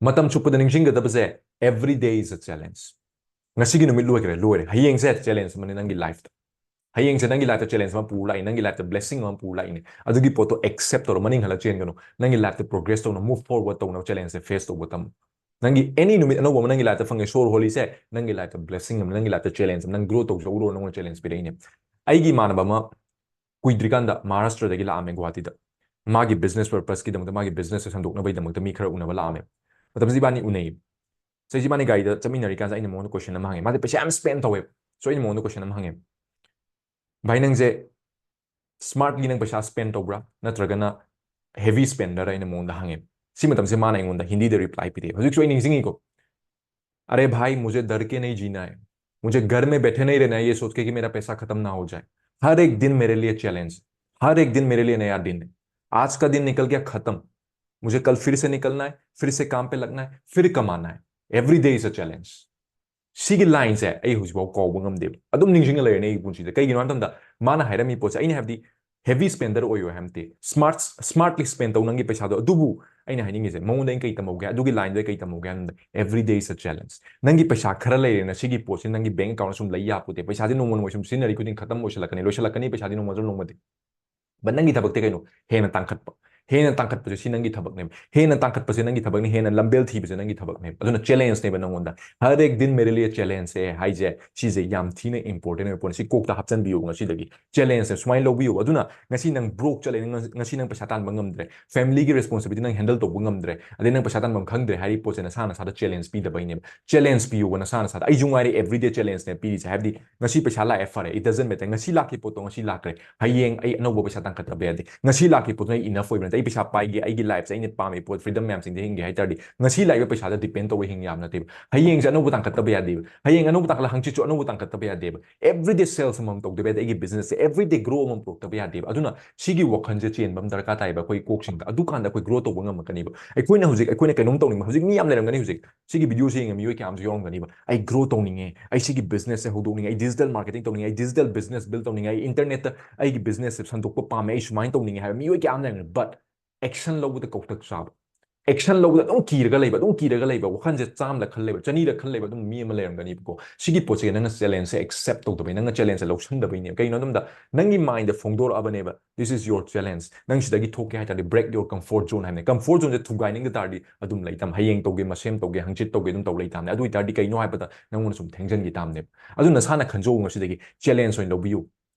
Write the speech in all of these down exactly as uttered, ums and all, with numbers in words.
ꯃꯇꯝ ꯆꯨꯞꯄꯗ ꯅꯤꯡꯁꯤꯡꯒꯗꯕꯁꯦ, every day is a challenge. ꯉꯁꯤꯒꯤ ꯅꯨꯃꯤꯠ ꯂꯣꯏꯈ꯭ꯔꯦ, ꯂꯣꯏꯔꯦ, ꯍꯌꯦꯡꯁꯦ challenge ꯑꯃꯅꯤ ꯅꯪꯒꯤ life ꯇ꯫ ꯍꯌꯦꯡꯁꯦ ꯅꯪꯒꯤ life ꯇ challenge ꯑꯃ ꯄꯨꯔ ꯂꯥꯛꯏ, ꯅꯪꯒꯤ life ꯇ blessing ꯑꯃ ꯄꯨꯔ ꯂꯥꯛꯏꯅꯦ꯫ ꯑꯗꯨꯒꯤ ꯄꯣꯠꯇꯣ accept ꯇꯧꯔ ꯃꯅꯤꯡ ꯍꯜꯂ ꯆꯦꯟꯒꯅꯨ꯫ ꯅꯪꯒꯤ life ꯇ progress ꯇꯧꯅ, move forward ꯇꯧꯅꯕ challenge ꯁꯦ face ꯇꯧꯕ ꯇꯝꯃꯨ꯫ ꯅꯪꯒꯤ any ꯅꯨꯃꯤꯠ ꯑꯅꯧꯕ ꯑꯃ ꯅꯪꯒꯤ life ꯇ ꯐꯪꯉꯦ, ꯁꯣꯔ ꯍꯣꯜꯂꯤꯁꯦ ꯅꯪꯒꯤ life ꯇ blessing ꯑꯃ, ꯅꯪꯒꯤ life ꯇ challenge ꯑꯃ, ꯅꯪ grow ꯇꯧꯖꯧꯔꯣ, ꯅꯪꯉꯣꯟꯗ challenge ꯄꯤꯔꯛꯏꯅꯦ꯫ ꯑꯩꯒꯤ ꯏꯃꯥꯟꯅꯕ ꯑꯃ ꯀꯨꯏꯗ꯭ꯔꯤꯀꯥꯟꯗ ꯃꯍꯥꯔꯥꯁꯇ꯭ꯔꯗꯒꯤ ꯂꯥꯛꯑꯝꯃꯦ ꯒꯨꯍꯥꯇꯤꯗ꯫ ꯃꯥꯒꯤ business purpose ꯀꯤꯗꯃꯛꯇ, ꯃꯥꯒꯤ business ꯁꯦ ꯁꯟꯗꯣꯛꯅꯕꯒꯤꯗꯃꯛꯇ ꯃꯤ ꯈꯔ ꯎꯅꯕ ꯂꯥꯛꯑꯝꯃꯦ꯫ ꯃꯇꯝꯁꯤꯗ ꯏꯕꯥꯅꯤ ꯎꯅꯩ꯫ ꯁꯤꯁꯦ ꯏꯕꯥꯅꯤ ꯒꯥꯔꯤꯗ ꯆꯠꯃꯤꯟꯅꯔꯤꯀꯥꯟꯁꯤꯗ ꯑꯩꯅ ꯃꯉꯣꯟꯗ question ꯑꯃ ꯍꯪꯉꯦ꯫ ꯃꯥꯁꯦ ꯄꯩꯁꯥ ꯌꯥꯝ spend ꯇꯧꯋꯦ꯫ So ꯑꯩꯅ ꯃꯉꯣꯟꯗ question ꯑꯃ ꯍꯪꯉꯦ, "ꯚꯥꯏ, ꯅꯪꯁꯦ smartly ꯅꯪ ꯄꯩꯁꯥ spend ꯇꯧꯕ꯭ꯔꯥ, ꯅꯠꯇ꯭ꯔꯒꯅ heavy spender?" ꯑꯩꯅ ꯃꯉꯣꯟꯗ ꯍꯪꯉꯦ꯫ ꯁꯤ ꯃꯇꯝꯁꯦ ꯃꯥꯅ ꯑꯩꯉꯣꯟꯗ ꯍꯤꯟꯗꯤꯗ reply ꯄꯤꯔꯛꯑꯦ꯫ ꯍꯧꯖꯤꯛꯁꯨ ꯑꯩ ꯅꯤꯡꯁꯤꯡꯉꯤꯀꯣ, "अरे भाई, मुझे डर के नहीं जीना है, मुझे घर में बैठे नहीं रहना है ये सोच के कि मेरा पैसा खत्म ना हो जाए। हर एक दिन मेरे लिए challenge, हर एक दिन मेरे लिए नया दिन है। आज का दिन निकल गया खत्म, मुझे कल फिर से निकलना है, फिर से काम पे लगना है, फिर कमाना है। Every day is a challenge." ꯁꯤꯒꯤ line ꯁꯦ ꯑꯩ ꯍꯧꯖꯤꯛꯐꯥꯎ ꯀꯥꯎꯕ ꯉꯝꯗꯦꯕ, ꯑꯗꯨꯝ ꯅꯤꯡꯁꯤꯡꯉ ꯂꯩꯔꯅꯤ ꯑꯩꯒꯤ ꯄꯨꯟꯁꯤꯗ꯫ ꯀꯩꯒꯤꯅꯣ ꯍꯥꯏꯕ ꯃꯇꯝꯗ ꯃꯥꯅ ꯍꯥꯏꯔꯝꯃꯤ ꯄꯣꯠꯁꯦ, ꯑꯩꯅ ꯍꯥꯏꯕꯗꯤ heavy spender ꯑꯣꯏꯌꯣ ꯍꯥꯏꯕ ꯅꯠꯇꯦ, smart, smartly spend ꯇꯧ ꯅꯪꯒꯤ ꯄꯩꯁꯥꯗꯣ꯫ ꯑꯗꯨꯕꯨ ꯑꯩꯅ ꯍꯥꯏꯅꯤꯡꯉꯤꯁꯦ, ꯃꯉꯣꯟꯗ ꯑꯩꯅ ꯀꯩ ꯇꯝꯍꯧꯒꯦ, ꯑꯗꯨꯒꯤ line ꯗꯣ ꯑꯩ ꯀꯩ ꯇꯝꯍꯧꯒꯦ ꯍꯥꯏꯕꯗ, every day is a challenge꯫ ꯅꯪꯒꯤ ꯄꯩꯁꯥ ꯈꯔ ꯂꯩꯔꯦꯅ, ꯁꯤꯒꯤ ꯄꯣꯠꯁꯦ ꯅꯪꯒꯤ bank account ꯁꯨꯝ ꯂꯩ ꯌꯥꯄꯣꯠꯇꯦ꯫ ꯄꯩꯁꯥꯗꯤ ꯅꯣꯡꯃ ꯅꯣꯡꯃꯒꯤ ꯁꯨꯝ ꯁꯤꯖꯤꯟꯅꯔꯤ ꯈꯨꯗꯤꯡ ꯈꯇꯝ ꯑꯣꯏꯁꯜꯂꯛꯀꯅꯤ, ꯂꯣꯏꯁꯜꯂꯛꯀꯅꯤ ꯄꯩꯁꯥꯗꯤ ꯅꯣꯡꯃꯗ ꯅꯣꯡꯃꯗꯤ꯫ But ꯅꯪꯒꯤ ꯊꯕꯛꯇꯤ ꯀꯩꯅꯣ? ꯍꯦꯟꯅ ꯇꯥꯡꯈꯠꯄ꯫ ꯍꯦꯟꯅ ꯇꯥꯡꯈꯠꯄꯁꯦ ꯁꯤ ꯅꯪꯒꯤ ꯊꯕꯛꯅꯦꯕ꯫ ꯍꯦꯟꯅ ꯇꯥꯡꯈꯠꯄꯁꯦ ꯅꯪꯒꯤ ꯊꯕꯛꯅꯤ, ꯍꯦꯟꯅ ꯂꯝꯕꯦꯜ ꯊꯤꯕꯁꯦ ꯅꯪꯒꯤ ꯊꯕꯛꯅꯦꯕ꯫ ꯑꯗꯨꯅ challenge ꯅꯦꯕ ꯅꯪꯉꯣꯟꯗ꯫ "हर एक दिन मेरे लिए challenge है" ꯍꯥꯏꯁꯦ, ꯁꯤꯁꯦ ꯌꯥꯝ ꯊꯤꯅ important ꯑꯣꯏꯕ ꯄꯣꯠꯅꯤ꯫ ꯁꯤ ꯀꯣꯛꯇ ꯍꯥꯞꯆꯤꯟꯕꯤꯌꯣꯕ ꯉꯁꯤꯗꯒꯤ꯫ Challenge ꯁꯦ ꯁꯨꯃꯥꯏꯅ ꯂꯧꯕꯤꯌꯣꯕ꯫ ꯑꯗꯨꯅ ꯉꯁꯤ ꯅꯪ broke ꯆꯠꯂꯦ, ꯉ-, ꯉꯁꯤ ꯅꯪ ꯄꯩꯁꯥ ꯇꯥꯟꯕ ꯉꯝꯗ꯭ꯔꯦ, family ꯒꯤ responsibility ꯅꯪ handle ꯇꯧꯕ ꯉꯝꯗ꯭ꯔꯦ, ꯑꯗꯩ ꯅꯪ ꯄꯩꯁꯥ ꯇꯥꯟꯐꯝ ꯈꯪꯗ꯭ꯔꯦ ꯍꯥꯏꯔꯤ ꯄꯣꯠꯁꯦ ꯅꯁꯥ ꯅꯁꯥꯗ challenge ꯄꯤꯗꯕꯩꯅꯦꯕ꯫ Challenge ꯄꯤꯌꯣꯕ ꯅꯁꯥ ꯅꯁꯥꯗ꯫ ꯑꯩꯁꯨ ꯉꯥꯏꯔꯦ, everyday challenge ꯅꯦ ꯄꯤꯔꯤꯁꯦ꯫ ꯍꯥꯏꯕꯗꯤ ꯉꯁꯤ ꯄꯩꯁꯥ ꯂꯥꯛꯑꯦ, ꯐꯔꯦ, it doesn't matter꯫ ꯉꯁꯤ ꯂꯥꯛꯈꯤꯕ ꯄꯣꯠꯇꯣ ꯉꯁꯤ ꯂꯥꯛꯈ꯭ꯔꯦ, ꯍꯌꯦꯡ ꯑꯩ ꯑꯅꯧꯕ ꯄꯩꯁꯥ ꯇꯥꯟꯈꯠꯇꯕ ꯌꯥꯗꯦ꯫ ꯉꯁꯤ ꯂꯥꯛꯈꯤꯕ ꯄꯣꯠꯇꯨꯅ ꯑꯩ enough ꯑꯣꯏꯕ ꯅꯠꯇꯦ꯫ ꯑꯩ ꯄꯩꯁꯥ ꯄꯥꯏꯒꯦ, ꯑꯩꯒꯤ life ꯁꯦ ꯑꯩꯅ ꯄꯥꯝꯃꯤ ꯄꯣꯠ, freedom ꯃꯌꯥꯝꯁꯤꯡꯗ ꯍꯤꯡꯒꯦ ꯍꯥꯏ ꯇꯥꯔꯗꯤ, ꯉꯁꯤ ꯂꯥꯛꯏꯕ ꯄꯩꯁꯥꯗ depend ꯇꯧꯔ ꯍꯤꯡ ꯌꯥꯕ ꯅꯠꯇꯦꯕ꯫ ꯍꯌꯦꯡꯁꯦ ꯑꯅꯧꯕ ꯇꯥꯟꯈꯠꯇꯕ ꯌꯥꯗꯦꯕ꯫ ꯍꯌꯦꯡ ꯑꯅꯧꯕ ꯇꯥꯟꯈꯠꯂ ꯍꯪꯆꯤꯠꯁꯨ ꯑꯅꯧꯕ ꯇꯥꯟꯈꯠꯇꯕ ꯌꯥꯗꯦꯕ꯫ Everyday sales ꯑꯃꯃꯝ ꯇꯧꯗꯕ ꯌꯥꯗꯦ꯫ ꯑꯩꯒꯤ business ꯁꯦ everyday grow ꯑꯃꯃꯝ ꯄꯨꯔꯛꯇꯕ ꯌꯥꯗꯦꯕ꯫ ꯑꯗꯨꯅ ꯁꯤꯒꯤ ꯋꯥꯈꯜꯁꯦ ꯆꯦꯟꯕ ꯑꯃ ꯗꯔꯀꯥꯔ ꯇꯥꯏꯌꯦꯕ ꯑꯩꯈꯣꯏ ꯀꯣꯛꯁꯤꯡꯗ꯫ ꯑꯗꯨꯀꯥꯟꯗ ꯑꯩꯈꯣꯏ grow ꯇꯧꯕ ꯉꯝꯃꯛꯀꯅꯤꯕ꯫ ꯑꯩꯈꯣꯏꯅ ꯍꯧꯖꯤꯛ, ꯑꯩꯈꯣꯏꯅ ꯀꯩꯅꯣꯝ ꯇꯧꯅꯤꯡꯕ, ꯍꯧꯖꯤꯛ ꯃꯤ ꯌꯥꯝ ꯂꯩꯔꯝꯒꯅꯤ ꯍꯧꯖꯤꯛ꯫ ꯁꯤꯒꯤ video ꯁꯦ ꯌꯦꯡꯉ ꯃꯤꯑꯣꯏ ꯀꯌꯥ ꯑꯃꯁꯨ ꯌꯥꯎꯔꯝꯒꯅꯤꯕ꯫ "ꯑꯩ grow ꯇꯧꯅꯤꯡꯉꯦ, ꯑꯩ ꯁꯤꯒꯤ business ꯁꯦ ꯍꯧꯗꯣꯛꯅꯤꯡꯉꯦ, ꯑꯩ digital marketing ꯇꯧꯅꯤꯡꯉꯦ, ꯑꯩ digital business build ꯇꯧꯅꯤꯡꯉꯦ, ꯑꯩ internet ꯇ ꯑꯩꯒꯤ business ꯁꯦ ꯁꯟꯗꯣꯛꯄ ꯄꯥꯝꯃꯦ, ꯑꯩ ꯁꯨꯃꯥꯏꯅ ꯇꯧꯅꯤꯡꯉꯦ" ꯍꯥꯏꯕ ꯃꯤꯑꯣꯏ ꯀꯌꯥ ꯑꯃ ꯂꯩꯔꯝꯒꯅꯤ꯫ But action ꯂꯧꯕꯗ ꯀꯧꯇꯛ ꯆꯥꯕ꯫ ꯑꯦꯛꯁꯟ ꯂꯧꯕꯗ ꯑꯗꯨꯝ ꯀꯤꯔꯒ ꯂꯩꯕ, ꯑꯗꯨꯝ ꯀꯤꯔꯒ ꯂꯩꯕ, ꯋꯥꯈꯜꯁꯦ ꯆꯥꯝꯗ ꯈꯜ ꯂꯩꯕ, ꯆꯅꯤꯗ ꯈꯜ ꯂꯩꯕ ꯑꯗꯨꯝ ꯃꯤ ꯑꯃ ꯂꯩꯔꯝꯒꯅꯤꯕꯀꯣ꯫ ꯁꯤꯒꯤ ꯄꯣꯠꯁꯦ ꯅꯪꯅ ꯆꯦꯂꯦꯟꯖꯁꯦ ꯑꯦꯛꯁꯦꯞ ꯇꯧꯗꯕꯩ, ꯅꯪꯅ ꯆꯦꯂꯦꯟꯖꯁꯦ ꯂꯧꯁꯟꯗꯕꯩꯅꯦ꯫ ꯀꯩꯒꯤꯅꯣ ꯍꯥꯏꯕꯗ ꯅꯪꯒꯤ ꯃꯥꯏꯟꯗ ꯐꯣꯡꯗꯣꯔꯛꯑꯕꯅꯦꯕ, this is your challenge꯫ ꯅꯪ ꯁꯤꯗꯒꯤ ꯊꯣꯛꯀꯦ ꯍꯥꯏ ꯇꯥꯔꯗꯤ break your comfort zone ꯍꯥꯏꯕꯅꯦ꯫ ꯀꯝꯐꯣꯔꯠ ꯖꯣꯟꯁꯦ ꯊꯨꯒꯥꯏꯅꯤꯡꯗ ꯇꯥꯔꯗꯤ ꯑꯗꯨꯝ ꯂꯩ ꯇꯥꯝ, ꯍꯌꯦꯡ ꯇꯧꯒꯦ, ꯃꯁꯦꯝ ꯇꯧꯒꯦ, ꯍꯪꯆꯤꯠ ꯇꯧꯒꯦ ꯑꯗꯨꯝ ꯇꯧ ꯂꯩ ꯇꯥꯝꯅꯦ꯫ ꯑꯗꯨ ꯑꯣꯏ ꯇꯥꯔꯗꯤ ꯀꯩꯅꯣ ꯍꯥꯏꯕꯗ ꯅꯪꯉꯣꯟꯗ ꯁꯨꯝ ꯊꯦꯡꯖꯤꯟꯈꯤ ꯇꯥꯝꯅꯦꯕ꯫ ꯑꯗꯨ ꯅꯁꯥꯅ ꯈꯟꯖꯧ, ꯉꯁꯤꯗꯒꯤ ꯆꯦꯂꯦꯟꯖ ꯑꯣꯏꯅ ꯂꯧꯕꯤꯌꯨ꯫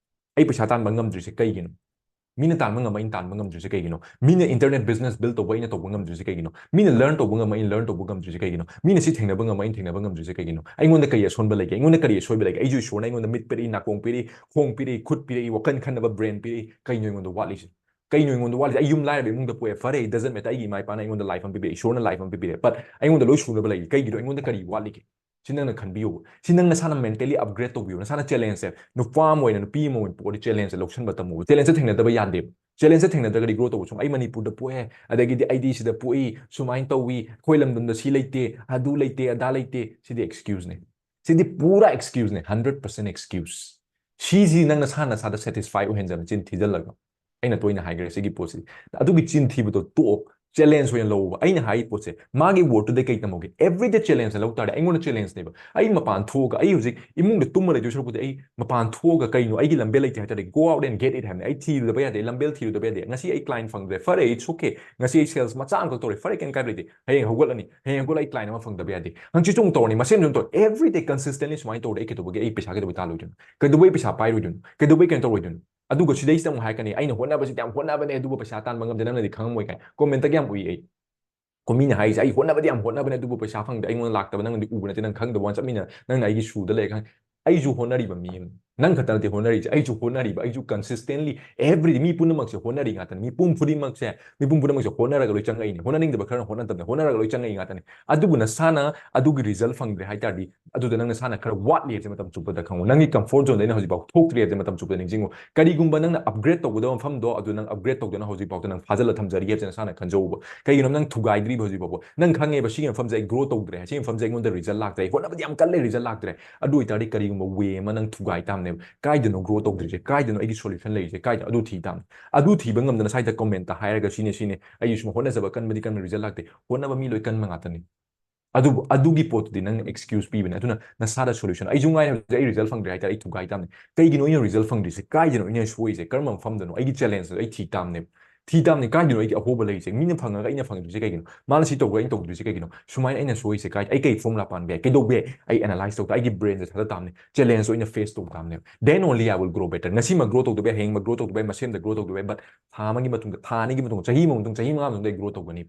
ꯑꯩ ꯄꯩꯁꯥ ꯇꯥꯟꯕ ꯉꯝꯗ꯭ꯔꯤꯁꯦ ꯀꯩꯒꯤꯅꯣ? ꯃꯤꯅ ꯇꯥꯟꯕ ꯉꯝꯕ ꯑꯩꯅ ꯇꯥꯟꯕ ꯉꯝꯗ꯭ꯔꯤꯁꯦ ꯀꯩꯒꯤꯅꯣ? ꯃꯤꯅ internet business build ꯇꯧꯕ ꯑꯩꯅ ꯇꯧꯕ ꯉꯝꯗ꯭ꯔꯤꯁꯦ ꯀꯩꯒꯤꯅꯣ? ꯃꯤꯅ learn ꯇꯧꯕ ꯉꯝꯕ ꯑꯩꯅ learn ꯇꯧꯕ ꯉꯝꯗ꯭ꯔꯤꯁꯦ ꯀꯩꯒꯤꯅꯣ? ꯃꯤꯅ ꯁꯤ ꯊꯦꯡꯅꯕ ꯉꯝꯕ ꯑꯩꯅ ꯊꯦꯡꯅꯕ ꯉꯝꯗ꯭ꯔꯤꯁꯦ ꯀꯩꯒꯤꯅꯣ? ꯑꯩꯉꯣꯟꯗ ꯀꯔꯤ ꯑꯁꯣꯟꯕ ꯂꯩꯒꯦ? ꯑꯩꯉꯣꯟꯗ ꯀꯔꯤ ꯑꯁꯣꯏꯕ ꯂꯩꯒꯦ? ꯑꯩꯁꯨ ꯏꯁꯣꯔꯅ ꯑꯩꯉꯣꯟꯗ ꯃꯤꯠ ꯄꯤꯔꯛꯏ, ꯅꯥꯀꯣꯡ ꯄꯤꯔꯛꯏ, ꯈꯣꯡ ꯄꯤꯔꯛꯏ, ꯋꯥꯈꯜ ꯈꯟꯅꯕ brain ꯄꯤꯔꯛꯏ꯫ ꯀꯩꯅꯣ ꯑꯩꯉꯣꯟꯗ ꯋꯥꯠꯂꯤꯁꯦ? ꯀꯩꯅꯣ ꯑꯩꯉꯣꯟꯗ ꯋꯥꯠꯂꯤꯁꯦ? ꯑꯩ ꯌꯨꯝ ꯂꯥꯏꯔꯕ ꯏꯃꯨꯡꯗ ꯄꯣꯛꯑꯦ, ꯐꯔꯦ, it doesn't matter꯫ ꯑꯩꯒꯤ ꯏꯃꯥ ꯏꯄꯥꯅ ꯑꯩꯉꯣꯟꯗ life ꯑꯃ ꯄꯤꯕꯤꯔꯦ, ꯏꯁꯣꯔꯅ life ꯑꯃ ꯄꯤꯕꯤꯔꯦ, but ꯑꯩꯉꯣꯟꯗ ꯂꯣꯏ ꯁꯨꯅꯕ ꯂꯩꯔꯤ꯫ ꯀꯩꯒꯤꯅꯣ? ꯑꯩꯉꯣꯟꯗ ꯀꯔꯤ ꯋꯥꯠꯂꯤꯒꯦ? ꯁꯤ ꯅꯪꯅ ꯈꯟꯕꯤꯌꯨ꯫ ꯁꯤ ꯅꯪ ꯅꯁꯥꯅ mentally upgrade ꯇꯧꯕꯤꯌꯨ꯫ ꯅꯁꯥꯅ ꯆꯦꯂꯦꯟꯖꯁꯦ, ꯅꯨꯄꯥ ꯑꯃ ꯑꯣꯏꯅ, ꯅꯨꯄꯤ ꯑꯃ ꯑꯣꯏꯅ ꯄꯣꯛꯑꯗꯤ ꯆꯦꯂꯦꯟꯖꯁꯦ ꯂꯧꯁꯟꯕ ꯇꯝꯃꯨ꯫ ꯆꯦꯂꯦꯟꯖꯁꯦ ꯊꯦꯡꯅꯗꯕ ꯌꯥꯗꯦꯕ꯫ ꯆꯦꯂꯦꯟꯖꯁꯦ ꯊꯦꯡꯅꯗ꯭ꯔꯒꯗꯤ ꯒ꯭ꯔꯣ ꯇꯧꯕ ꯁꯨꯝ, ꯑꯩ ꯃꯅꯤꯄꯨꯔꯗ ꯄꯣꯛꯑꯦ, ꯑꯗꯒꯤꯗꯤ ꯑꯩꯗꯤ ꯁꯤꯗ ꯄꯣꯛꯏ, ꯁꯨꯃꯥꯏꯅ ꯇꯧꯏ, ꯑꯩꯈꯣꯏ ꯂꯝꯗꯝꯗ ꯁꯤ ꯂꯩꯇꯦ, ꯑꯗꯨ ꯂꯩꯇꯦ, ꯑꯗꯥ ꯂꯩꯇꯦ, ꯁꯤꯗꯤ ꯑꯦꯛꯁꯀ꯭ꯌꯨꯁꯅꯦ꯫ ꯁꯤꯗꯤ ꯄꯨꯔꯥ ꯑꯦꯛꯁꯀ꯭ꯌꯨꯁꯅꯦ, ꯍꯟꯗ꯭ꯔꯦꯠ ꯄꯥꯔꯁꯦꯟ ꯑꯦꯛꯁꯀ꯭ꯌꯨꯁ꯫ ꯁꯤꯁꯤ ꯅꯪ ꯅꯁꯥ ꯅꯁꯥꯗ ꯁꯦꯇꯤꯁꯐꯥꯏ ꯑꯣꯏꯍꯟꯖꯕ, ꯆꯤꯟ ꯊꯤꯖꯤꯜꯂꯒ꯫ ꯑꯩꯅ ꯇꯣꯏꯅ ꯍꯥꯏꯈ꯭ꯔꯦ ꯁꯤꯒꯤ ꯄꯣꯠꯁꯤ꯫ ꯑꯗꯨꯒꯤ ꯆꯤꯟ ꯊꯤꯕꯗꯣ ꯇꯣꯛꯑꯣ, ꯆꯦꯂꯦꯟꯖ ꯑꯣꯏꯅ ꯂꯧꯕ꯫ ꯑꯩꯅ ꯍꯥꯏꯔꯤ ꯄꯣꯠꯁꯦ, ꯃꯥꯒꯤ ꯋꯥꯔꯗꯇꯨꯗꯩ ꯀꯩ ꯇꯝꯍꯧꯒꯦ? Everyday ꯆꯦꯂꯦꯟꯖ ꯂꯧ ꯇꯥꯔꯗꯤ ꯑꯩꯉꯣꯟꯗ ꯆꯦꯂꯦꯟꯖꯅꯦꯕ꯫ ꯑꯩ ꯃꯄꯥꯟ ꯊꯣꯛꯑꯒ, ꯑꯩ ꯍꯧꯖꯤꯛ ꯏꯃꯨꯡꯗ ꯇꯨꯝꯃ ꯂꯩꯗꯣꯏ ꯁꯔꯨꯛꯄꯨꯗꯤ ꯑꯩ ꯃꯄꯥꯟ ꯊꯣꯛꯑꯒ ꯀꯩꯅꯣ, ꯑꯩꯒꯤ ꯂꯝꯕꯦꯜ ꯂꯩꯇꯦ ꯍꯥꯏ ꯇꯥꯔꯗꯤ go out and get it ꯍꯥꯏꯕꯅꯦ꯫ ꯑꯩ ꯊꯤꯔꯨꯗꯕ ꯌꯥꯗꯦ, ꯑꯩ ꯂꯝꯕꯦꯜ ꯊꯤꯔꯨꯗꯕ ꯌꯥꯗꯦ꯫ ꯉꯁꯤ ꯑꯩ client ꯐꯪꯗ꯭ꯔꯦ, ꯐꯔꯦ, it's okay꯫ ꯉꯁꯤ ꯑꯩ sales ꯃꯆꯥ ꯑꯃꯈꯛ ꯇꯧꯔꯦ, ꯐꯔꯦ, ꯀꯩꯝ ꯀꯥꯏꯕ ꯂꯩꯇꯦ꯫ ꯍꯌꯦꯡ ꯍꯧꯒꯠꯂꯅꯤ, ꯍꯌꯦꯡ ꯍꯧꯒꯠꯂ ꯑꯩ client ꯑꯃ ꯐꯪꯗꯕ ꯌꯥꯗꯦ꯫ ꯍꯪꯆꯤꯠꯁꯨ ꯑꯃꯨꯛ ꯇꯧꯔꯅꯤ, ꯃꯁꯦꯝꯁꯨ ꯑꯃꯨꯛ ꯇꯧꯔꯦ꯫ Everyday consistently ꯁꯨꯃꯥꯏꯅ ꯇꯧꯔꯗꯤ ꯑꯩ ꯀꯩꯗꯧꯕꯒꯤ, ꯑꯩ ꯄꯩꯁꯥ ꯀꯩꯗꯧꯕꯩ ꯇꯥꯜꯂꯣꯏꯗꯣꯏꯅꯣ? ꯀꯩꯗꯧꯕꯩ ꯄꯩꯁꯥ ꯄꯥꯏꯔꯣꯏꯗꯣꯏꯅꯣ? ꯀꯩꯗꯧꯕꯩ ꯀꯩꯅꯣ ꯇꯧꯔꯣꯏꯗꯣꯏꯅꯣ? ꯑꯗꯨꯒ ꯁꯤꯗꯩꯁꯤꯗ ꯑꯃꯨꯛ ꯍꯥꯏꯔꯛꯀꯅꯤ, "ꯑꯩꯅ ꯍꯣꯠꯅꯕꯁꯤꯗꯤ ꯌꯥꯝ ꯍꯣꯠꯅꯕꯅꯦ, ꯑꯗꯨꯕꯨ ꯄꯩꯁꯥ ꯇꯥꯟꯕ ꯉꯝꯗꯦ, ꯅꯪꯅꯗꯤ ꯈꯪꯉꯝꯃꯣꯏ" ꯀꯥꯏꯅ꯫ ꯀꯣꯃꯦꯟꯇꯒ ꯌꯥꯝ ꯎꯏ ꯑꯩ꯫ ꯀꯣ ꯃꯤꯅ ꯍꯥꯏꯔꯤꯁꯦ, "ꯑꯩ ꯍꯣꯠꯅꯕꯗꯤ ꯌꯥꯝ ꯍꯣꯠꯅꯕꯅꯦ, ꯑꯗꯨꯕꯨ ꯄꯩꯁꯥ ꯐꯪꯗꯦ, ꯑꯩꯉꯣꯟꯗ ꯂꯥꯛꯇꯕ ꯅꯪꯅꯗꯤ ꯎꯕ ꯅꯠꯇꯦ, ꯅꯪ ꯈꯪꯗꯕ ꯋꯥꯅꯤ, ꯆꯞ ꯃꯤꯅ ꯅꯪꯅ ꯑꯩꯒꯤ ꯁꯨꯗ ꯂꯩꯔꯦ ꯈꯪꯉꯦ"꯫ ꯑꯩꯁꯨ ꯍꯣꯠꯅꯔꯤꯕ ꯃꯤ ꯑꯃꯅꯤ꯫ ꯅꯪ ꯈꯛꯇ ꯅꯠꯇꯦ ꯍꯣꯠꯅꯔꯤꯁꯦ, ꯑꯩꯁꯨ ꯍꯣꯠꯅꯔꯤꯕ, ꯑꯩꯁꯨ consistently every day, ꯃꯤꯄꯨꯝꯅꯃꯛꯁꯦ ꯍꯣꯠꯅꯔꯤ ꯉꯥꯛꯇꯅꯤ, ꯃꯤꯄꯨꯝ ꯈꯨꯗꯤꯡꯃꯛꯁꯦ, ꯃꯤꯄꯨꯝ ꯈꯨꯗꯤꯡꯃꯛꯁꯦ ꯍꯣꯠꯅꯔꯒ ꯂꯣꯏ ꯆꯪꯉꯛꯏꯅꯤ꯫ ꯍꯣꯠꯅꯅꯤꯡꯗꯕ ꯈꯔꯅ ꯍꯣꯠꯅꯗꯕꯅꯤ, ꯍꯣꯠꯅꯔꯒ ꯂꯣꯏ ꯆꯪꯉꯛꯏ ꯉꯥꯛꯇꯅꯤ꯫ ꯑꯗꯨꯕꯨ ꯅꯁꯥꯅ ꯑꯗꯨꯒꯤ ꯔꯤꯖꯜ ꯐꯪꯗ꯭ꯔꯦ ꯍꯥꯏ ꯇꯥꯔꯗꯤ, ꯑꯗꯨꯗ ꯅꯪ ꯅꯁꯥꯅ ꯈꯔ ꯋꯥꯠꯂꯤ ꯍꯥꯏꯕꯁꯦ ꯃꯇꯝ ꯆꯨꯞꯄꯗ ꯈꯪꯉꯨ꯫ ꯅꯪꯒꯤ ꯀꯝꯐꯣꯔꯠ ꯖꯣꯟꯗꯩꯅ ꯍꯧꯖꯤꯛꯐꯥꯎ ꯊꯣꯛꯇ꯭ꯔꯤ ꯍꯥꯏꯕꯁꯦ ꯃꯇꯝ ꯆꯨꯞꯄꯗ ꯅꯤꯡꯁꯤꯡꯉꯨ꯫ ꯀꯔꯤꯒꯨꯝꯕ ꯅꯪꯅ ꯑꯞꯒ꯭ꯔꯦꯗ ꯇꯧꯒꯗꯕ ꯃꯐꯝꯗꯣ, ꯑꯗꯨ ꯅꯪ ꯑꯞꯒ꯭ꯔꯦꯗ ꯇꯧꯗꯅ ꯍꯧꯖꯤꯛꯐꯥꯎꯗ ꯅꯪ ꯐꯥꯖꯤꯜꯂ ꯊꯝꯖꯔꯤ ꯍꯥꯏꯕꯁꯦ ꯅꯁꯥꯅ ꯈꯟꯖꯧꯕ꯫ ꯀꯩꯒꯤꯅꯣ? ꯅꯪ ꯊꯨꯒꯥꯏꯗ꯭ꯔꯤꯕ ꯍꯧꯖꯤꯛꯐꯥꯎꯕ꯫ ꯅꯪ ꯈꯪꯉꯦꯕ, "ꯁꯤꯒꯤ ꯃꯐꯝꯁꯦ ꯑꯩ ꯒ꯭ꯔꯣ ꯇꯧꯗ꯭ꯔꯦ, ꯁꯤꯒꯤ ꯃꯐꯝꯁꯦ ꯑꯩꯉꯣꯟꯗ ꯔꯤꯖꯜ ꯂꯥꯛꯇ꯭ꯔꯦ, ꯑꯩ ꯍꯣꯠꯅꯕꯗꯤ ꯌꯥꯝ ꯀꯜꯂꯦ, ꯔꯤꯖꯜ ꯂꯥꯛꯇ꯭ꯔꯦ"꯫ ꯑꯗꯨ ꯑꯣꯏꯇꯥꯔꯗꯤ ꯀꯔꯤꯒꯨꯝꯕ ꯋꯦ ꯑꯃ ꯅꯪ ꯊꯨꯒꯥꯏ ꯇꯥꯕꯅꯤ꯫ ꯇꯥꯕꯅꯦꯕ꯫ ꯀꯥꯏꯗꯅꯣ ꯒ꯭ꯔꯣ ꯇꯧꯗ꯭ꯔꯤꯁꯦ, ꯀꯥꯏꯗꯅꯣ ꯑꯩꯒꯤ ꯁꯣꯂꯨꯁꯟ ꯂꯩꯔꯤꯁꯦ, ꯀꯥꯏꯗꯅꯣ? ꯑꯗꯨ ꯊꯤ ꯇꯥꯕꯅꯦ꯫ ꯑꯗꯨ ꯊꯤꯕ ꯉꯝꯗꯅ ꯁ꯭ꯋꯥꯏꯗ ꯀꯃꯦꯟꯇ ꯍꯥꯏꯔꯒ ꯁꯤꯅꯦ ꯁꯤꯅꯦ ꯑꯩ ꯁꯨꯝ ꯍꯣꯠꯅꯖꯕ ꯀꯟꯕꯗꯤ ꯀꯟꯕ ꯔꯤꯖꯜ ꯂꯥꯛꯇꯦ꯫ ꯍꯣꯠꯅꯕ ꯃꯤ ꯂꯣꯏ ꯀꯟꯕ ꯉꯥꯛꯇꯅꯤ꯫ ꯑꯗꯨꯕꯨ ꯑꯗꯨꯒꯤ ꯄꯣꯠꯇꯨꯗꯤ ꯅꯪꯅ ꯑꯦꯛꯁꯀ꯭ꯌꯨꯁ ꯄꯤꯕꯅꯦ꯫ ꯑꯗꯨꯅ ꯅꯁꯥꯗ ꯁꯣꯂꯨꯁꯟ, ꯑꯩꯁꯨ ꯉꯥꯏꯔꯦ ꯍꯧꯖꯤꯛ ꯑꯩ ꯔꯤꯖꯜ ꯐꯪꯗ꯭ꯔꯦ ꯍꯥꯏꯇꯥꯔꯦ, ꯑꯩ ꯊꯨꯒꯥꯏ ꯇꯥꯕꯅꯦ꯫ ꯀꯩꯒꯤꯅꯣ ꯑꯩꯅ ꯔꯤꯖꯜ ꯐꯪꯗ꯭ꯔꯤꯁꯦ? ꯀꯥꯏꯗꯅꯣ ꯑꯩꯅ ꯁꯣꯏꯔꯤꯁꯦ? ꯀꯔꯝꯕ ꯃꯐꯝꯗꯅꯣ? ꯑꯩꯒꯤ ꯆꯦꯂꯦꯟꯖꯇꯣ ꯑꯩ ꯊꯤ ꯇꯥꯕꯅꯦꯕ꯫ ꯊꯤ ꯇꯥꯕꯅꯦ, ꯀꯥꯏꯗꯅꯣ ꯑꯩꯒꯤ ꯑꯍꯣꯕ ꯂꯩꯔꯤꯁꯦ? ꯃꯤꯅ ꯐꯪꯉꯒ ꯑꯩꯅ ꯐꯪꯗ꯭ꯔꯤꯁꯦ ꯀꯩꯒꯤꯅꯣ? ꯃꯥꯅ ꯁꯤ ꯇꯧꯕ ꯑꯩꯅ ꯇꯧꯗ꯭ꯔꯤꯁꯦ ꯀꯩꯒꯤꯅꯣ? ꯁꯨꯃꯥꯏꯅ ꯑꯩꯅ ꯁꯣꯏꯔꯤꯁꯦ ꯀꯥꯏ? ꯑꯩ ꯀꯩ ꯐꯣꯔꯃꯨꯂꯥ ꯄꯥꯟꯕ ꯌꯥꯏ? ꯀꯩꯗꯧꯕ ꯌꯥꯏ? ꯑꯩ ꯑꯦꯅꯥꯂꯥꯏꯁ ꯇꯧ ꯇꯥ, ꯑꯩꯒꯤ ꯕ꯭ꯔꯦꯟꯁꯦ ꯊꯥꯗ ꯇꯥꯕꯅꯦ, ꯆꯦꯂꯦꯟꯖꯇꯣ ꯑꯩꯅ ꯐꯦꯁ ꯇꯧ ꯇꯥꯕꯅꯦꯕ꯫ Then only I will grow better. ꯉꯁꯤꯃꯛ ꯒ꯭ꯔꯣ ꯇꯧꯗꯕ ꯌꯥꯏ, ꯍꯌꯦꯡꯃꯛ ꯒ꯭ꯔꯣ ꯇꯧꯗꯕ ꯌꯥꯏ, ꯃꯁꯦꯝꯗ ꯒ꯭ꯔꯣ ꯇꯧꯗꯕ ꯌꯥꯏ, but ꯊꯥ ꯑꯃꯒꯤ ꯃꯇꯨꯡꯗ, ꯊꯥ ꯑꯅꯤꯒꯤ ꯃꯇꯨꯡꯗ, ꯆꯍꯤ ꯑꯃꯒꯤ ꯃꯇꯨꯡ, ꯆꯍꯤ ꯃꯉꯥ ꯃꯇꯨꯡꯗ ꯑꯩ ꯒ꯭ꯔꯣ ꯇꯧꯒꯅꯤ꯫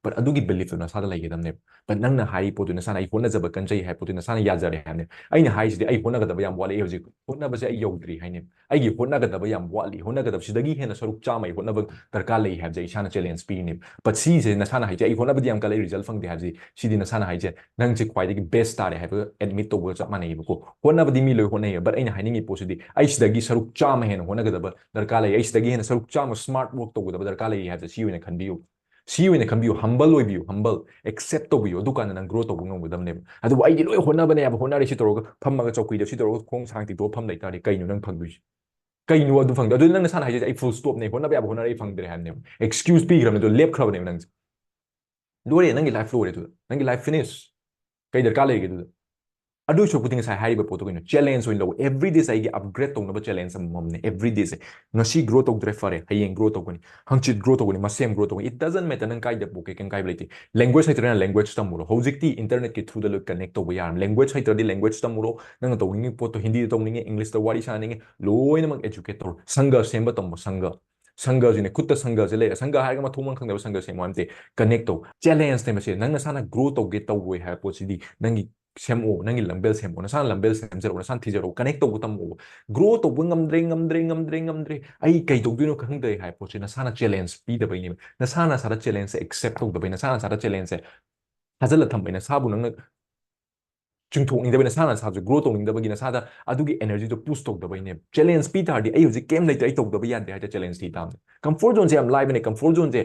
But ꯑꯗꯨꯒꯤ ꯕꯤꯂꯤꯐꯇꯣ ꯅꯁꯥꯗ ꯂꯩꯒꯗꯕꯅꯦꯕ꯫ But ꯅꯪꯅ ꯍꯥꯏꯔꯤ ꯄꯣꯠꯇꯨ, ꯅꯁꯥꯅ "ꯑꯩ ꯍꯣꯠꯅꯖꯕ ꯀꯟꯖꯩ" ꯍꯥꯏ ꯄꯣꯠꯇꯨ ꯅꯁꯥꯅ ꯌꯥꯖꯔꯦ ꯍꯥꯏꯕꯅꯦ꯫ ꯑꯩꯅ ꯍꯥꯏꯁꯤꯗꯤ ꯑꯩ ꯍꯣꯠꯅꯒꯗꯕ ꯌꯥꯝ ꯋꯥꯠꯂꯤ ꯍꯧꯖꯤꯛ, ꯍꯣꯠꯅꯕꯁꯦ ꯑꯩ ꯌꯧꯗ꯭ꯔꯤ ꯍꯥꯏꯅꯦ꯫ ꯑꯩꯒꯤ ꯍꯣꯠꯅꯒꯗꯕ ꯌꯥꯝ ꯋꯥꯠꯂꯤ, ꯍꯣꯠꯅꯒꯗꯕ ꯁꯤꯗꯒꯤ ꯍꯦꯟꯅ ꯁꯔꯨꯛ ꯆꯥꯝꯃ ꯑꯩ ꯍꯣꯠꯅꯕ ꯗꯔꯀꯥꯔ ꯂꯩ ꯍꯥꯏꯕꯁꯦ ꯏꯁꯥꯅ ꯆꯦꯂꯦꯟꯖ ꯄꯤꯔꯤꯅꯦꯕ꯫ But ꯁꯤꯁꯦ ꯅꯁꯥꯅ ꯍꯥꯏꯁꯦ "ꯑꯩ ꯍꯣꯠꯅꯕꯗꯤ ꯌꯥꯝ ꯀꯜꯂꯦ, ꯔꯤꯖꯜ ꯐꯪꯗꯦ" ꯍꯥꯏꯕꯁꯦ, ꯁꯤꯗꯤ ꯅꯁꯥꯅ ꯍꯥꯏꯁꯦ ꯅꯪꯁꯦ ꯈ꯭ꯋꯥꯏꯗꯒꯤ ꯕꯦꯁ ꯇꯥꯔꯦ ꯍꯥꯏꯕ ꯑꯦꯗꯃꯤꯠ ꯇꯧꯕꯒ ꯆꯞ ꯃꯥꯟꯅꯩꯌꯦꯕꯀꯣ꯫ ꯍꯣꯠꯅꯕꯗꯤ ꯃꯤ ꯂꯣꯏ ꯍꯣꯠꯅꯩꯌꯦ, but ꯑꯩꯅ ꯍꯥꯏꯅꯤꯡꯉꯤ ꯄꯣꯠꯁꯤꯗꯤ ꯑꯩ ꯁꯤꯗꯒꯤ ꯁꯔꯨꯛ ꯆꯥꯝꯃ ꯍꯦꯟꯅ ꯍꯣꯠꯅꯒꯗꯕ ꯗꯔꯀꯥꯔ ꯂꯩ, ꯑꯩ ꯁꯤꯗꯒꯤ ꯍꯦꯟꯅ ꯁꯔꯨꯛ ꯆꯥꯝꯃ ꯁ꯭ꯃꯥꯔꯠ ꯋꯥꯔꯛ ꯇꯧꯒꯗꯕ ꯗꯔꯀꯥꯔ ꯂꯩ ꯍꯥꯏꯕꯁꯦ ꯁꯤ ꯑꯣꯏꯅ ꯈꯟꯕꯤꯌꯨ꯫ ꯁꯤ ꯑꯣꯏꯅ ꯈꯟꯕꯤꯌꯨ, ꯍꯝꯕꯜ ꯑꯣꯏꯕꯤꯌꯨ, ꯍꯝꯕꯜ ꯑꯦꯛꯁꯦꯞ ꯇꯧꯕꯤꯌꯨ, ꯑꯗꯨꯀꯥꯟꯗ ꯅꯪ ꯒ꯭ꯔꯣ ꯇꯧꯕ ꯉꯝꯒꯗꯕꯅꯦꯕ꯫ ꯑꯗꯨꯕꯨ "ꯑꯩꯗꯤ ꯂꯣꯏ ꯍꯣꯠꯅꯕꯅꯦ" ꯍꯥꯏꯕ, ꯍꯣꯠꯅꯔꯦ ꯁꯤ ꯇꯧꯔꯒ, ꯐꯝꯃꯒ ꯆꯧꯀ꯭ꯔꯤꯗ ꯁꯤ ꯇꯧꯔꯒ ꯈꯣꯡ ꯁꯥꯡ ꯇꯤꯡꯊꯣꯛꯑ ꯐꯝ ꯂꯩꯇꯥꯔꯗꯤ ꯀꯩꯅꯣ ꯅꯪ ꯐꯪꯗꯣꯏꯁꯦ? ꯀꯩꯅꯣ ꯑꯗꯨ ꯐꯪꯗꯣꯏ? ꯑꯗꯨ ꯅꯪ ꯅꯁꯥꯅ ꯍꯥꯏꯖꯩ "ꯑꯩ ꯐꯨꯜ ꯁ꯭ꯇꯣꯞꯅꯦ, ꯍꯣꯠꯅꯕ ꯌꯥꯕ ꯍꯣꯠꯅꯔꯦ, ꯑꯩ ꯐꯪꯗ꯭ꯔꯦ" ꯍꯥꯏꯕꯅꯦꯕ꯫ ꯑꯦꯛꯁꯀ꯭ꯌꯨꯁ ꯄꯤꯈ꯭ꯔꯕꯅꯦ, ꯑꯗꯨ ꯂꯦꯞꯈ꯭ꯔꯕꯅꯦꯕ ꯅꯪꯁꯦ꯫ ꯂꯣꯏꯔꯦ, ꯅꯪꯒꯤ ꯂꯥꯏꯐ ꯂꯣꯏꯔꯦ ꯑꯗꯨꯗ, ꯅꯪꯒꯤ ꯂꯥꯏꯐ ꯐꯤꯅꯤꯁ꯫ ꯀꯩ ꯗꯔꯀꯥꯔ ꯂꯩꯔꯤꯒꯦ ꯑꯗꯨꯗ? ꯑꯗꯨ ꯁꯔꯨꯛꯄꯨꯗꯤ ꯉꯁꯥꯏ ꯍꯥꯏꯔꯤꯕ ꯄꯣꯠꯇꯣ ꯀꯩꯅꯣ, ꯆꯦꯂꯦꯟꯖ ꯑꯣꯏꯅ ꯂꯧ꯫ ꯑꯦꯚ꯭ꯔꯤ ꯗꯦꯁꯦ ꯑꯩꯒꯤ ꯑꯞꯒ꯭ꯔꯦꯗ ꯇꯧꯅꯕ ꯆꯦꯂꯦꯟꯖ ꯑꯃꯃꯝꯅꯦ꯫ ꯑꯦꯚ꯭ꯔꯤ ꯗꯦꯁꯦ, ꯉꯁꯤ ꯒ꯭ꯔꯣ ꯇꯧꯗ꯭ꯔꯦ, ꯐꯔꯦ, ꯍꯌꯦꯡ ꯒ꯭ꯔꯣ ꯇꯧꯒꯅꯤ, ꯍꯪꯆꯤꯠ ꯒ꯭ꯔꯣ ꯇꯧꯒꯅꯤ, ꯃꯁꯦꯝ ꯒ꯭ꯔꯣ ꯇꯧꯒꯅꯤ, it doesn't matter, ꯅꯪ ꯀꯥꯏꯗ ꯄꯣꯛꯀꯦ, ꯀꯩꯝ ꯀꯥꯏꯕ ꯂꯩꯇꯦ꯫ ꯂꯦꯡꯒ꯭ꯋꯦꯖ ꯍꯩꯇ꯭ꯔꯒꯅ ꯂꯦꯡꯒ꯭ꯋꯦꯖ ꯇꯝꯃꯨꯔꯣ꯫ ꯍꯧꯖꯤꯛꯇꯤ ꯏꯟꯇꯔꯅꯦꯠꯀꯤ ꯊ꯭ꯔꯨꯗ ꯂꯣꯏ ꯀꯅꯦꯛ ꯇꯧꯕ ꯌꯥꯔꯝ꯫ ꯂꯦꯡꯒ꯭ꯋꯦꯖ ꯍꯩꯇ꯭ꯔꯗꯤ ꯂꯦꯡꯒ꯭ꯋꯦꯖ ꯇꯝꯃꯨꯔꯣ, ꯅꯪꯅ ꯇꯧꯅꯤꯡꯉꯤꯕ ꯄꯣꯠꯇꯣ, ꯍꯤꯟꯗꯤꯗ ꯇꯧꯅꯤꯡꯉꯦ, ꯏꯪꯂꯤꯁꯇ ꯋꯥꯔꯤ ꯁꯥꯟꯅꯅꯤꯡꯉꯦ, ꯂꯣꯏꯅꯃꯛ ꯑꯦꯖꯨꯀꯦꯠ ꯇꯧꯔꯣ꯫ ꯁꯪꯒ ꯁꯦꯝꯕ ꯇꯝꯃꯣ, ꯁꯪꯒ꯫ ꯁꯪꯒꯁꯤꯅꯦ, ꯈꯨꯠꯇ ꯁꯪꯒꯁꯦ ꯂꯩꯔꯦ, ꯁꯪꯒ ꯍꯥꯏꯔꯒ ꯃꯊꯣꯡ ꯃꯔꯝ ꯈꯪꯗꯕ ꯁꯪꯒ ꯁꯦꯝꯃꯣ ꯍꯥꯏꯕ ꯅꯠꯇꯦ, ꯀꯅꯦꯛ ꯇꯧ꯫ ꯆꯦꯂꯦꯟꯖꯅꯦ ꯃꯁꯤ꯫ ꯅꯪ ꯅꯁꯥꯅ ꯒ꯭ꯔꯣ ꯇꯧꯒꯦ ꯇꯧꯔꯣꯏ ꯍꯥꯏꯕ ꯄꯣꯠꯁꯤꯗꯤ ꯅꯪꯒꯤ ꯁꯦꯝꯃꯛꯑꯣ, ꯅꯪꯒꯤ ꯂꯝꯕꯦꯜ ꯁꯦꯝꯃꯛꯑꯣ, ꯅꯁꯥꯅ ꯂꯝꯕꯦꯜ ꯁꯦꯝꯖꯔꯛꯑꯣ, ꯅꯁꯥꯅ ꯊꯤꯖꯔꯛꯑꯣ, ꯀꯅꯦꯛ ꯇꯧꯕ ꯇꯝꯃꯛꯑꯣ꯫ ꯒ꯭ꯔꯣ ꯇꯧꯕ ꯉꯝꯗ꯭ꯔꯦ, ꯉꯝꯗ꯭ꯔꯦ, ꯉꯝꯗ꯭ꯔꯦ, ꯉꯝꯗ꯭ꯔꯦ, ꯑꯩ ꯀꯩ ꯇꯧꯗꯣꯏꯅꯣ ꯈꯪꯗ꯭ꯔꯦ ꯍꯥꯏꯕ ꯄꯣꯠꯁꯦ ꯅꯁꯥꯅ ꯆꯦꯂꯦꯟꯖ ꯄꯤꯗꯕꯩꯅꯦꯕ꯫ ꯅꯁꯥ ꯅꯁꯥꯗ ꯆꯦꯂꯦꯟꯖꯁꯦ ꯑꯦꯛꯁꯦꯞ ꯇꯧꯗꯕꯩ, ꯅꯁꯥ ꯅꯁꯥꯗ ꯆꯦꯂꯦꯟꯖꯁꯦ ꯊꯥꯖꯤꯜꯂ ꯊꯝꯕꯩ, ꯅꯁꯥꯕꯨ ꯅꯪꯅ ꯆꯤꯡꯊꯣꯛꯅꯤꯡꯗꯕꯩ, ꯅꯁꯥ ꯅꯁꯥꯁꯨ ꯒ꯭ꯔꯣ ꯇꯧꯅꯤꯡꯗꯕꯒꯤ, ꯅꯁꯥꯗ ꯑꯗꯨꯒꯤ ꯑꯦꯅꯔꯖꯤꯗꯣ ꯄꯨꯁ ꯇꯧꯗꯕꯩꯅꯦꯕ꯫ ꯆꯦꯂꯦꯟꯖ ꯄꯤ ꯇꯥꯔꯗꯤ "ꯑꯩ ꯍꯧꯖꯤꯛ ꯀꯩꯝ ꯂꯩꯇ꯭ꯔꯦ, ꯑꯩ ꯇꯧꯗꯕ ꯌꯥꯗꯦ" ꯍꯥꯏꯗ ꯆꯦꯂꯦꯟꯖ ꯊꯤ ꯇꯥꯕꯅꯦ꯫ ꯀꯝꯐꯣꯔꯠ ꯖꯣꯟꯁꯦ ꯌꯥꯝ ꯂꯥꯏꯕꯅꯦ, ꯀꯝꯐꯣꯔꯠ ꯖꯣꯟꯁꯦ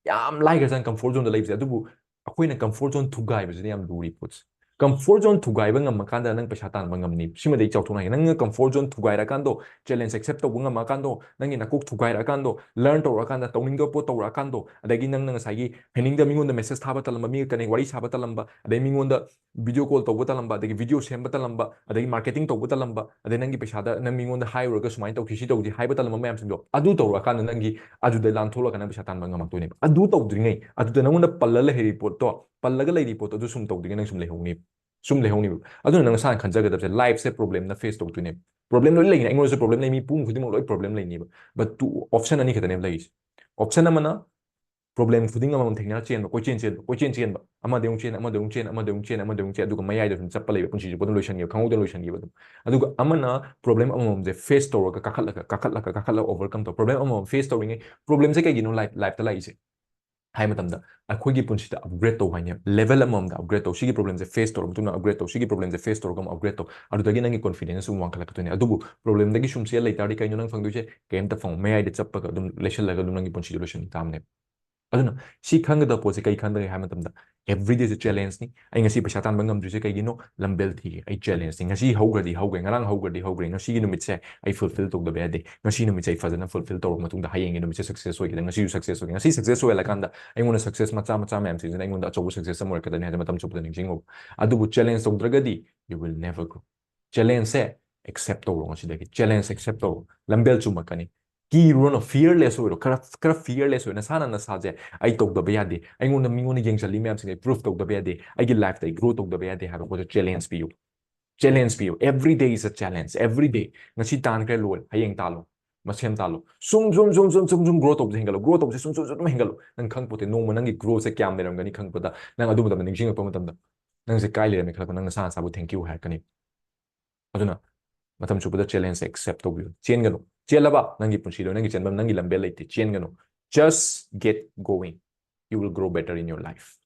ꯌꯥꯝ ꯂꯥꯏꯈ꯭ꯔꯖꯥꯠꯅꯤ, ꯀꯝꯐꯣꯔꯠ ꯖꯣꯟꯗ ꯂꯩꯕꯁꯦ꯫ ꯑꯗꯨꯕꯨ ꯑꯩꯈꯣꯏꯅ ꯀꯝꯐꯣꯔꯠ ꯖꯣꯟ ꯊꯨꯒꯥꯏꯕꯁꯤꯅ ꯌꯥꯝ ꯂꯨꯔꯤ ꯄꯣꯠꯁꯦ꯫ Comfort zone ꯊꯨꯒꯥꯏꯕ ꯉꯝꯃꯀꯥꯟꯗ ꯅꯪ ꯄꯩꯁꯥ ꯇꯥꯟꯕ ꯉꯝꯅꯤ꯫ ꯁꯤꯃꯗꯤ ꯑꯩ ꯆꯥꯎꯊꯣꯛꯅ ꯍꯥꯏꯒꯦ꯫ ꯅꯪꯅ comfort zone ꯊꯨꯒꯥꯏꯔꯀꯥꯟꯗꯣ, challenge accept ꯇꯧꯕ ꯉꯝꯃꯀꯥꯟꯗꯣ, ꯅꯪꯒꯤ ꯅꯀꯣꯛ ꯊꯨꯒꯥꯏꯔꯛꯑꯀꯥꯟꯗꯣ, learn ꯇꯧꯔꯛꯑꯀꯥꯟꯗ, ꯇꯧꯅꯤꯡꯗꯕ ꯄꯣꯠ ꯇꯧꯔꯛꯑꯀꯥꯟꯗꯣ, ꯑꯗꯒꯤ ꯅꯪꯅ ꯉꯁꯥꯏꯒꯤ ꯍꯩꯅꯤꯡꯗꯕ, ꯃꯤꯉꯣꯟꯗ message ꯊꯥꯕ ꯇꯜꯂꯝꯕ, ꯃꯤꯒ connect ꯋꯥꯔꯤ ꯁꯥꯕ ꯇꯜꯂꯝꯕ, ꯑꯗꯩ ꯃꯤꯉꯣꯟꯗ video call ꯇꯧꯕ ꯇꯜꯂꯝꯕ, ꯑꯗꯒꯤ video ꯁꯦꯝꯕ ꯇꯜꯂꯝꯕ, ꯑꯗꯒꯤ marketing ꯇꯧꯕ ꯇꯜꯂꯝꯕ, ꯑꯗꯩ ꯅꯪꯒꯤ ꯄꯩꯁꯥꯗ ꯅꯪ ꯃꯤꯉꯣꯟꯗ ꯍꯥꯏꯔꯨꯔꯒ ꯁꯨꯃꯥꯏꯅ ꯇꯧꯁꯤ, ꯁꯤ ꯇꯧꯁꯤ ꯍꯥꯏꯕ ꯇꯜꯂꯝꯕ ꯃꯌꯥꯝꯁꯤꯡꯗꯣ, ꯑꯗꯨ ꯇꯧꯔꯛꯑꯀꯥꯟꯗ ꯅꯪꯒꯤ ꯑꯗꯨꯗ ꯂꯥꯟꯊꯣꯛꯂꯒ ꯅꯪ ꯄꯩꯁꯥ ꯇꯥꯟꯕ ꯉꯝꯃꯛꯇꯣꯏꯅꯦꯕ꯫ ꯑꯗꯨ ꯇꯧꯗ꯭ꯔꯤꯉꯩ, ꯑꯗꯨꯗ ꯅꯪꯉꯣꯟꯗ ꯄꯜꯂ ꯂꯩꯔꯤ ꯄꯣꯠꯇꯣ, ꯄꯜꯂꯒ ꯂꯩꯔꯤ ꯄꯣꯠꯇꯣ ꯑꯗꯨ ꯁꯨꯝ ꯇꯧꯗ꯭ꯔꯤꯉꯩ ꯅꯪ ꯁꯨꯝ ꯂꯩꯍꯧꯅꯤ, ꯁꯨꯝ ꯂꯩꯍꯧꯅꯤꯕ꯫ ꯑꯗꯨꯅ ꯅꯪ ꯅꯁꯥꯅ ꯈꯟꯖꯒꯗꯕꯁꯦ, lifeꯁꯦ problemꯅ face ꯇꯧꯗꯣꯏꯅꯦꯕ꯫ Problem ꯂꯣꯏ ꯂꯩꯅꯤ, ꯑꯩꯉꯣꯟꯗꯁꯨ problem ꯂꯩ, ꯃꯤ ꯄꯨꯝ ꯈꯨꯗꯤꯡꯃꯛ ꯂꯣꯏ problem ꯂꯩꯅꯤꯕ꯫ But two, option ꯑꯅꯤ ꯈꯛꯇꯅꯦꯕ ꯂꯩꯔꯤꯁꯦ꯫ Option ꯑꯃꯅ problem ꯈꯨꯗꯤꯡ ꯑꯃꯃꯝ ꯊꯦꯡꯅꯔ ꯆꯦꯟꯕ, ꯀꯣꯏꯆꯦꯟ ꯆꯦꯟꯕ, ꯀꯣꯏꯆꯦꯟ ꯆꯦꯟꯕ, ꯑꯃꯗꯩ ꯑꯃꯨꯛ ꯆꯦꯟ, ꯑꯃꯗꯩ ꯑꯃꯨꯛ ꯆꯦꯟ, ꯑꯃꯗꯩ ꯑꯃꯨꯛ ꯆꯦꯟ, ꯑꯃꯗꯩ ꯑꯃꯨꯛ ꯆꯦꯟ, ꯑꯗꯨꯒ ꯃꯌꯥꯏꯗ ꯁꯨꯝ ꯆꯠꯄ ꯂꯩꯕ, ꯄꯨꯟꯁꯤꯁꯨ ꯄꯣꯠꯇ ꯂꯣꯏꯁꯟꯈꯤꯕ, ꯈꯪꯍꯧꯗꯅ ꯂꯣꯏꯁꯟꯈꯤꯕ ꯑꯗꯨꯝ꯫ ꯑꯗꯨꯒ ꯑꯃꯅ problem ꯑꯃꯃꯝꯁꯦ face ꯇꯧꯔꯒ ꯀꯥꯈꯠꯂꯒ, ꯀꯥꯈꯠꯂꯒ, ꯀꯥꯈꯠꯂꯒ overcome ꯇꯧ꯫ Problem ꯑꯃꯃꯝ face ꯇꯧꯔꯤꯉꯩ, problemꯁꯦ ꯀꯩꯒꯤꯅꯣ life, lifeꯇ ꯂꯥꯛꯏꯁꯦ ꯍꯥꯏ ꯃꯇꯝꯗ, ꯑꯩꯈꯣꯏꯒꯤ ꯄꯨꯟꯁꯤꯗ upgrade ꯇꯧꯕ ꯍꯥꯏꯅꯦ, level ꯑꯃꯃꯝꯗ upgrade ꯇꯧ꯫ ꯁꯤꯒꯤ problemꯁꯦ face ꯇꯧꯔ ꯃꯇꯨꯡꯗ upgrade ꯇꯧ, ꯁꯤꯒꯤ problemꯁꯦ face ꯇꯧꯔꯒ ꯑꯃꯨꯛ upgrade ꯇꯧ, ꯑꯗꯨꯗꯒꯤ ꯅꯪꯒꯤ confidence ꯑꯃꯨꯛ ꯋꯥꯡꯈꯠꯂꯛꯀꯗꯣꯏꯅꯦ꯫ ꯑꯗꯨꯕꯨ problemꯗꯒꯤ ꯁꯨꯝ ꯆꯦꯜ ꯂꯩꯇꯥꯔꯗꯤ ꯀꯩꯅꯣ ꯅꯪ ꯐꯪꯗꯣꯏꯁꯦ? ꯀꯩꯝꯇ ꯐꯪꯉꯣꯏ꯫ ꯃꯌꯥꯏꯗ ꯆꯞꯄꯒ ꯑꯗꯨꯝ ꯂꯩꯁꯜꯂꯒ ꯑꯗꯨꯝ ꯅꯪꯒꯤ ꯄꯨꯟꯁꯤꯗꯣ ꯂꯣꯏꯁꯤꯟꯈꯤ ꯇꯥꯕꯅꯦꯕ꯫ ꯑꯗꯨꯅ ꯁꯤ ꯈꯪꯒꯗꯕ ꯄꯣꯠꯁꯦ ꯀꯩ ꯈꯟꯗꯒꯦ ꯍꯥꯏꯕ ꯃꯇꯝꯗ, everydayꯁꯦ challengeꯅꯤ꯫ ꯑꯩ ꯉꯁꯤ ꯄꯩꯁꯥ ꯇꯥꯟꯕ ꯉꯝꯗ꯭ꯔꯤꯁꯦ ꯀꯩꯒꯤꯅꯣ? ꯂꯝꯕꯦꯜ ꯊꯤꯒꯦ꯫ ꯑꯩ challengeꯅꯤ꯫ ꯉꯁꯤ ꯍꯧꯈ꯭ꯔꯗꯤ ꯍꯧꯈ꯭ꯔꯦ, ꯉꯔꯥꯡ ꯍꯧꯈ꯭ꯔꯗꯤ ꯍꯧꯈ꯭ꯔꯦ, ꯉꯁꯤꯒꯤ ꯅꯨꯃꯤꯠꯁꯦ ꯑꯩ fulfill ꯇꯧꯗꯕ ꯌꯥꯗꯦ꯫ ꯉꯁꯤ ꯅꯨꯃꯤꯠꯁꯦ ꯑꯩ ꯐꯖꯅ fulfill ꯇꯧꯔꯕ ꯃꯇꯨꯡꯗ ꯍꯌꯦꯡꯒꯤ ꯅꯨꯃꯤꯠꯁꯦ success ꯑꯣꯏꯒꯗꯕ, ꯉꯁꯤꯁꯨ success ꯑꯣꯏꯒꯗꯕ꯫ ꯉꯁꯤ success ꯑꯣꯏꯍꯜꯂꯀꯥꯟꯗ ꯑꯩꯉꯣꯟꯗ success ꯃꯆꯥ ꯃꯆꯥ ꯃꯌꯥꯝꯁꯤꯡꯁꯤꯅ ꯑꯩꯉꯣꯟꯗ ꯑꯆꯧꯕ success ꯑꯃ ꯑꯣꯏꯔꯛꯀꯗꯕꯅꯤ ꯍꯥꯏꯅ ꯃꯇꯝ ꯆꯨꯞꯄꯗ ꯅꯤꯡꯁꯤꯡꯉꯨ꯫ ꯑꯗꯨꯕꯨ challenge ꯇꯧꯗ꯭ꯔꯒꯗꯤ you will never grow꯫ Challengeꯁꯦ accept ꯇꯧꯔꯣ ꯉꯁꯤꯗꯒꯤ꯫ Challenge accept ꯇꯧꯔꯣ꯫ ꯂꯝꯕꯦꯜ ꯆꯨꯝꯃꯛꯀꯅꯤ꯫ ꯀꯤꯔꯨꯔꯅꯨ, fearless ꯑꯣꯏꯔꯣ꯫ ꯈꯔ, ꯈꯔ fearless ꯑꯣꯏ꯫ ꯅꯁꯥꯅ ꯅꯁꯥꯁꯦ "ꯑꯩ ꯇꯧꯗꯕ ꯌꯥꯗꯦ, ꯑꯩꯉꯣꯟꯗ ꯃꯤꯉꯣꯟꯗ ꯌꯦꯡꯁꯤꯜꯂꯤ ꯃꯌꯥꯝꯁꯤꯡꯁꯦ ꯑꯩ prove ꯇꯧꯗꯕ ꯌꯥꯗꯦ, ꯑꯩꯒꯤ lifeꯇ ꯑꯩ grow ꯇꯧꯗꯕ ꯌꯥꯗꯦ" ꯍꯥꯏꯕ ꯄꯣꯠꯇꯣ challenge ꯄꯤꯌꯨ꯫ Challenge ꯄꯤꯌꯨ꯫ Every day is a challenge. Every day. ꯉꯁꯤ ꯇꯥꯟꯈ꯭ꯔꯦ, ꯂꯣꯏꯔꯦ, ꯍꯌꯦꯡ ꯇꯥꯜꯂꯣ꯫ ꯃꯁꯦꯝ ꯇꯥꯜꯂꯣ꯫ ꯁꯨꯝ, ꯁꯨꯝ, ꯁꯨꯝ, ꯁꯨꯝ, ꯁꯨꯝ, ꯁꯨꯝ grow ꯇꯧꯕꯁꯦ ꯍꯦꯟꯒꯠꯂꯣ꯫ Grow ꯇꯧꯕꯁꯦ ꯁꯨꯝ, ꯁꯨꯝ, ꯁꯨꯝ, ꯁꯨꯝ ꯍꯦꯟꯒꯠꯂꯣ꯫ ꯅꯪ ꯈꯪꯄꯣꯠꯇꯦ, ꯅꯣꯡꯃ ꯅꯪꯒꯤ growthꯁꯦ ꯀꯌꯥꯝ ꯂꯩꯔꯝꯒꯅꯤ ꯈꯪꯕꯗ, ꯅꯪ ꯑꯗꯨ ꯃꯇꯝꯗ ꯅꯤꯡꯁꯤꯡꯉꯛꯄ ꯃꯇꯝꯗ ꯅꯪꯁꯦ ꯀꯥꯏ ꯂꯩꯔꯝꯃꯦ ꯈꯜꯂꯛꯄ, ꯅꯪ ꯅꯁꯥ ꯅꯁꯥꯕꯨ thank you ꯍꯥꯏꯔꯛꯀꯅꯤ꯫ ꯑꯗꯨꯅ ꯃꯇꯝ ꯆꯨꯞꯄꯗ challenge accept ꯇꯧꯕꯤꯌꯨ꯫ ꯆꯦꯟꯒꯅꯨ꯫ ꯆꯦꯜꯂꯕ ꯅꯪꯒꯤ ꯄꯨꯟꯁꯤꯗꯣ, ꯅꯪꯒꯤ ꯆꯦꯟꯐꯝ, ꯅꯪꯒꯤ ꯂꯝꯕꯦꯜ ꯂꯩꯇꯦ꯫ ꯆꯦꯟꯒꯅꯨ꯫ Just get going. You will grow better in your life.